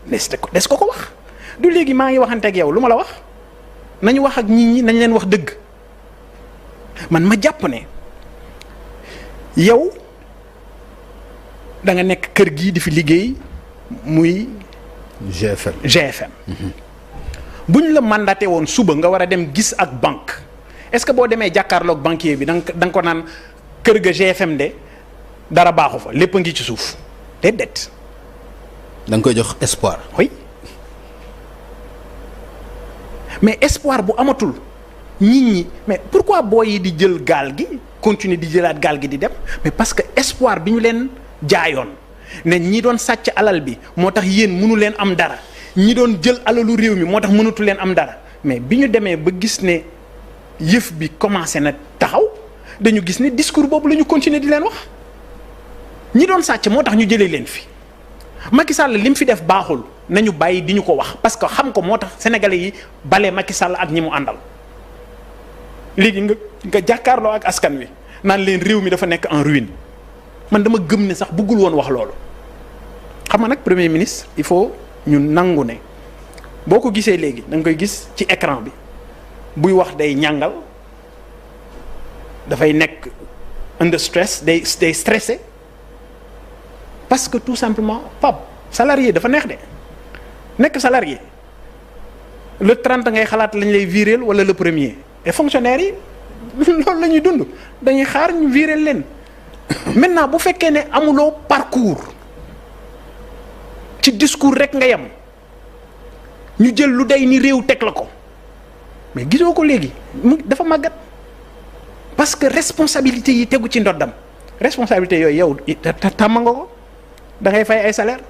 des ko wax du léegi maa ngi waxante ak yow lu ma la wax nañu wax ak nit ñi nañ leen wax dëgg man ma jàpp ne yow da nga nekk kër gii di fi liggéey muy GFM buñ la mandaté woon suba nga war a dem gis ak banque est-ce que boo demee jàkkaarloog banquier bi da nga ko naan kër ga GFM de dara baaxu fa lépp a ngi ci suuf déedéet. da nga koy jox espoir. oui mais espoir bu amatul nit ñi mais pourquoi booy yi di jël gaal gi continuer di jëlaat gaal gi di dem mais parce que espoir bi ñu leen jaayoon ne ñi doon sàcc alal bi moo tax yéen mënu leen am dara ñi doon jël alalu réew mi moo tax mënatu leen am dara mais bi ñu demee ba gis ne yëf bi commencé na taxaw dañu gis ne discours boobu la ñu continuer di leen wax ñi doon sàcc moo tax ñu jëlee leen fi Macky Sall li mu fi def baaxul nañu bàyyi di ñu ko wax parce que xam ko moo tax sénégalais yi bale Macky Sall ak ñi mu àndal léegi nga jàkkaarloo ak askan wi naan leen réew mi dafa nekk en ruine man dama gëm ne sax bëggul woon wax loolu xam nga nag premier ministre il faut ñu nangu ne boo ko gisee léegi da nga koy gis ci écran bi buy wax day ñàngal dafay nekk under stress day stressé parce que tout simplement Pape salarié dafa neex de nekk salarié le 30 ngay xalaat lañ lay viréel wala le premier et fonctionnaires yi loolu la ñuy dund dañuy xaar ñu viréel leen maintenant bu fekkee ne amuloo parcours ci discours rek nga yem ñu jël lu day ni réew teg la ko mais gisoo ko léegi dafa màggat parce que responsabilité yi tegu ci ndoddam responsabilité yooyu yow tàmm nga ko da ngay fay ay salaire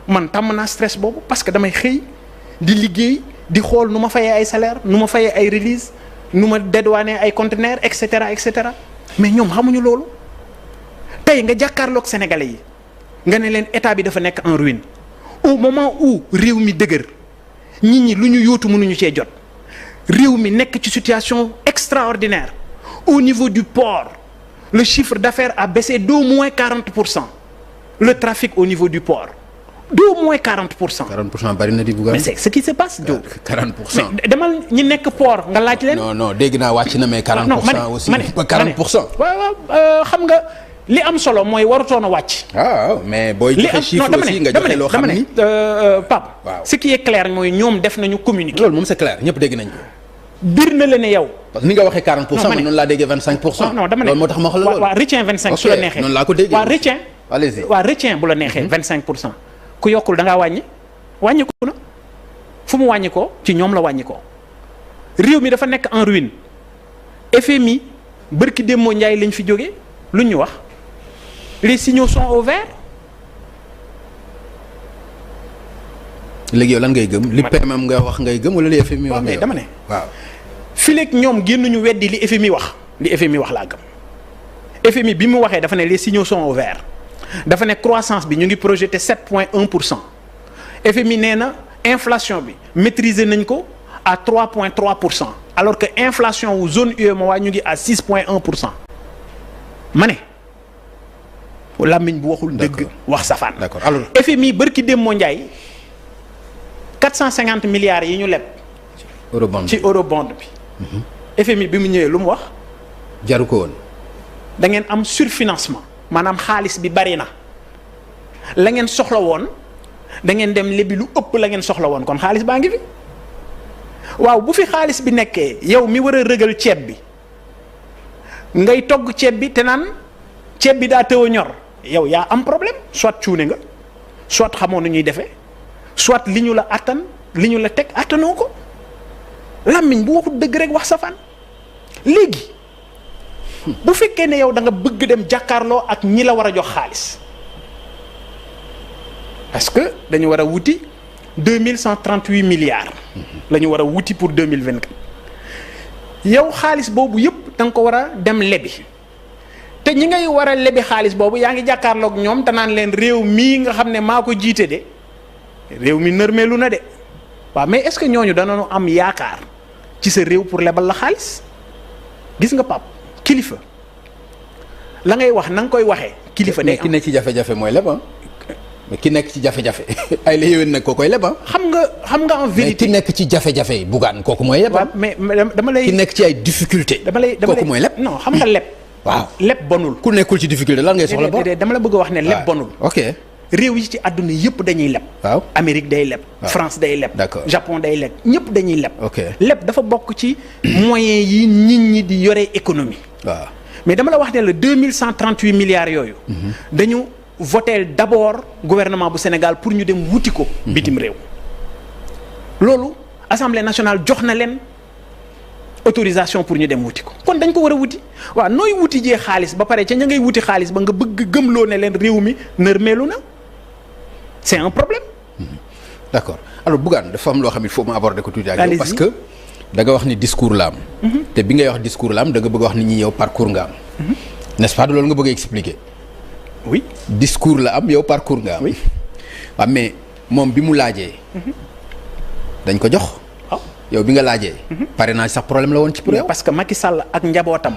man tàmm naa stress boobu parce que damay xëy di liggéey di xool nu ma fayee ay salaire nu ma fayee ay release nu ma dédouaner ay conteneurs et cetera mais ñoom xamuñu loolu tey nga jàkkaarloog sénégalais yi nga ne leen état bi dafa nekk en ruine au moment où réew mi dëgër nit ñi lu ñu yóotu mënuñu cee jot réew mi nekk ci situation extraordinaire au niveau du port le chiffre d'affaires a baissé d'au moins 40%. Le trafic au niveau du port d'au moins 40%. 40% bari na di Bougane. mais c'est ce qui se passe Diop. 40%. mais demal ñi nekk port nga laaj leen. non dégg naa wàcc na mais 40% aussi ba 40%. waaw xam nga li am solo mooy warutoon a wàcc. mais booy joxe chiffre aussi nga joxe loo xam ni Pape. waaw ce qui est clair mooy ñoom def nañu communiqué. loolu moom c'est clair ñëpp dégg nañ ko. bir na la ne yow. parce que ni nga waxee 40%. man noonu laa déggee 25%. non dama ne loolu moo tax ma wax la loolu. waaw retien 25 su la neexee. noonu laa ko déggee waaw retien. allez-y waaw retien bu la neexee 25% ku yokkul da ngaa wàññi ko na fu mu wàññi ko ci ñoom la wàññi ko réew mi dafa nekk en ruine FMI bërki démmoo Njaay lañ fi jógee lu ñu wax les signaux sont au vert. léegi yow lan ngay gëm li PMM nga wax ngay gëm wala li FMI wax mais dama ne waaw fileeg ñoom génnuñu weddi li FMI wax laa gëm FMI bi mu waxee dafa ne les signaux sont au vert dafa ne croissance bi ñu ngi projeté 7,1%. FMI nee na inflation bi maîtriser nañ ko à 3,3% alors que inflation wu zone UEMOA ñu ngi à 6,1%. ma ne làmmiñ bu waxul dëgg wax safaan. d'accord alors FMI bërki dem moo njaay 450 milliards yi ñu leb. ci eurobond bi. FMI bi mu ñëwee lu mu wax. jaru ko woon. da ngeen am surfinancement maanaam xaalis bi bari na la ngeen soxla woon da ngeen dem lebi lu ëpp la ngeen soxla woon kon xaalis baa ngi fi waaw bu fi xaalis bi nekkee yow mi war a rëgal ceeb bi ngay togg ceeb bi te naan ceeb bi daa tëw a ñor yow yaa am problème soit cuune nga soit xamoo nu ñuy defee soit li ñu la attan li ñu la teg attanoo ko làmmiñ bu waxul dëgg rek wax safaan léegi bu fekkee ne yow da nga bëgg dem jàkkaarloo ak ñi la war a jox xaalis parce que dañu war a wuti 2138 milliards. la ñu war a wuti pour 2024. yow xaalis boobu yëpp da nga ko war a dem lebi te ñi ngay war a lebi xaalis boobu yaa ngi jàkkaarloog ñoom te naan leen réew mii nga xam ne maa ko jiite de réew mi nërmeelu na de waaw mais est-ce que ñooñu danañu am yaakaar ci sa réew pour lebal la xaalis gis nga Pape. kilifa la ngay wax na nga koy waxee. kilifa day am ki ne ci jafe-jafe mooy leb mais ki nekk ci jafe-jafe ay la yéwén nag koo koy leb xam nga en vérité mais ki nekk ci jafe-jafe yi Bougane kooku mooy leb. mais dama lay. ki nekk ci ay difficulté kooku mooy leb. non xam nga leb. waaw leb bonul. ku nekkul ci difficulté lan ngay soxla bor. dama la bëgg a wax ne leb bonul. ok réew yi ci àdduna yëpp dañuy leb. waaw Amérique day leb. France day leb. d'accord Japon day leb ñëpp dañuy leb. ok leb dafa bokk ci moyens yi nit ñi di yore économie. waaw mais dama la wax ne la 2138 milliards yooyu. dañu voté d'abord gouvernement bu Sénégal pour ñu dem wuti ko. bitim réew. loolu assemblée nationale jox na leen autorisation pour ñu dem wuti ko kon dañ ko war a wuti waaw nooy wuti jee xaalis ba pare ca ña ngay wuti xaalis ba nga bëgg gëmloo ne leen réew mi nërmeelu na c'est un problème. d'accord alors Bougane dafa am loo xam ne il faut ma aborder ko tuuti ak yow parce que da nga wax ni discours la am. te bi ngay wax discours la am da nga bëgg wax ni ñi yow parcours nga am. n'est-ce pas loolu nga bëgg a expliquer. oui discours la am yow parcours nga am. oui waaw mais moom bi mu laajee. dañ ko jox. waaw yow bi nga laajee. parrainage sax problème la woon ci pour yow. parce que Macky Sall ak njabootam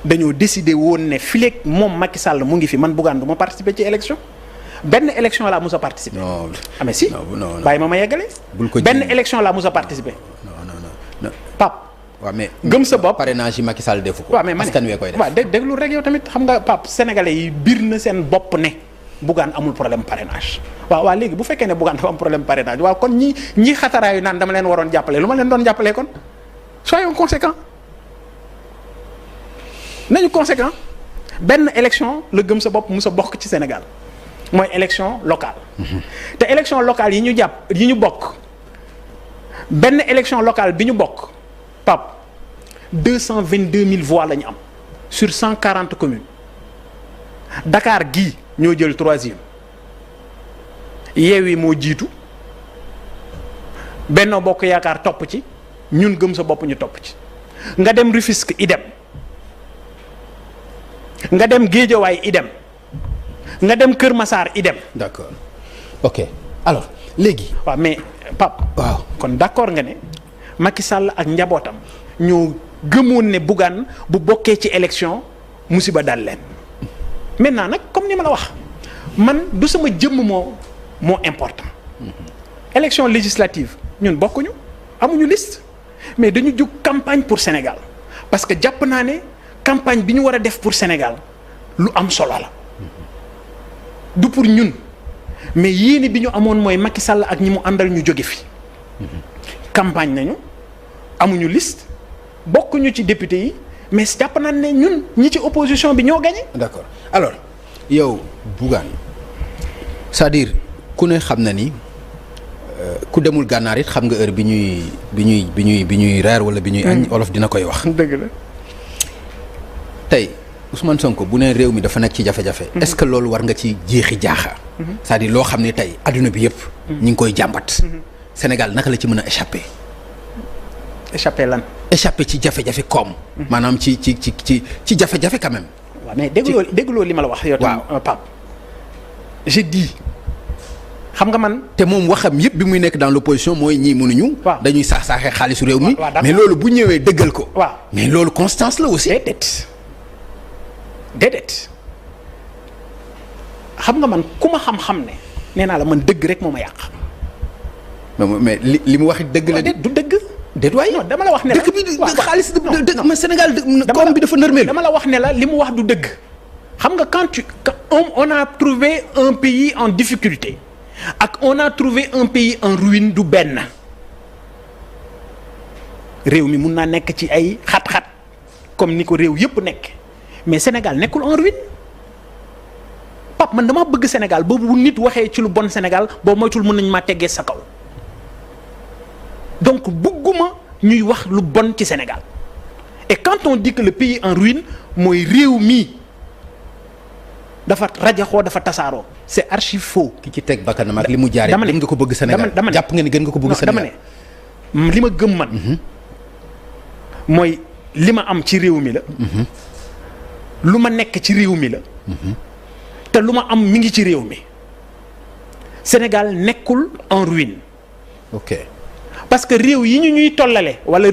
dañoo décider woon ne fileeg moom Macky Sall mu ngi fi man Bougane du ma participer ci élection benn élection laa mus a participer. non ah mais si. non bàyyi ma yeggale. bul ko benn élection laa mus a participer. non Pape. waaw mais gëm sa bopp parrainage yi Macky Sall defu ko. waaw mais askan wee koy def. waaw déglu rek yow tamit xam nga Pape sénégalais yi biir na seen bopp ne Bougane amul problème parrainage. waaw léegi bu fekkee ne Bougane dafa am problème parrainage waaw kon ñi xataraayu naan dama leen waroon jàppale lu ma leen doon jàppalee kon soyons conséquents nañu conséquent benn élection la gëm sa bopp musa bokk ci Sénégal mooy élection locale. te élection locale yi ñu bokk benn élection locale bi ñu bokk Pape 222 000 voix la ñu am sur 140 communes Dakar gii ñoo jël 3e Yewwi moo jiitu Benno Bokk Yaakaar topp ci ñun gëm sa bopp ñu topp ci nga dem Rufisque idem nga dem Guédiawaye idem nga dem Kër Massar idem. d'accord ok alors léegi. waaw mais Pape. waaw kon d'accord nga ne Macky Sall ak njabootam ñoo gëmoon ne Bougane bu bokkee ci élection musiba dal leen maintenant nag comme ni ma la wax man du sama jëmm moo important. élection législative ñun bokkuñu amuñu liste mais dañu jóg campagne pour Sénégal parce que jàpp naa ne campagne bi ñu war a def pour Sénégal lu am solo la du pour ñun mais yéene bi ñu amoon mooy Macky Sall ak ñi mu àndal ñu jóge fi campagne nañu amuñu liste bokkuñu ci député yi mais jàpp naa ne ñun ñi ci opposition bi ñoo gagné. d'accord alors yow Bougane c'est-à-dire ku ne xam na ni ku demul gànnaar it xam nga heure bi ñuy reer wala bi ñuy añ olof dina koy wax. dëgg la. tey Ousmane Sonko bu ne réew mi dafa nekk ci jafe-jafe. est-ce que loolu war nga ci jeexi jaaxa. c'est-à-dire loo xam ne tey adduna bi yëpp. ñi ngi koy jàmbat. Sénégal naka la ci mën a échapper. échapper lan. échapper ci jafe-jafe koom. maanaam ci jafe-jafe quand même. waaw mais dégguloo li ma la wax. yow tam Pape j'ai dit xam nga man. te moom waxam yëpp bi muy nekk dans l'opposition mooy ñii mënuñu. waaw dañuy saax-saaxee xaalisu réew mi. waaw mais loolu bu ñëwee dëggal ko. waaw mais loolu constance la aussi. déedéet xam nga man ku ma xam-xam ne nee naa la man dëgg rek moo ma yàq. mais li mu wax dëgg la. du dëgg. déet waay non dama la wax ne la dëkk bi xaalis mais Sénégal koom bi dafa nërmeel. dama la wax ne la li mu wax du dëgg. xam nga quand on a trouvé un pays en difficulté ak on a trouvé un pays en ruine du benn réew mi mun naa nekk ci ay xat-xat comme ni ko réew yëpp nekk mais Sénégal nekkul en ruine Pape man dama bëgg Sénégal boobu bu nit waxee ci lu bon Sénégal boo moytul mën nañ maa teggee sa kaw donc bëgguma ñuy wax lu bon ci Sénégal et quand on dit que le pays en ruine mooy réew mi dafa rajaxoo dafa tasaaroo c'est archi faux. ki ci teg bakkanam ak li mu jaaree. dama ne gën nga ko bëgg Sénégal dama ne jàpp nga ni gën nga ko bëgg Sénégal. dama ne li ma gëm man. mooy li ma am ci réew mi la. lu ma nekk ci réew mi la. te lu ma am mi ngi ci réew mi Sénégal nekkul en ruine. ok parce que réew yi ñu ñuy tollale wala.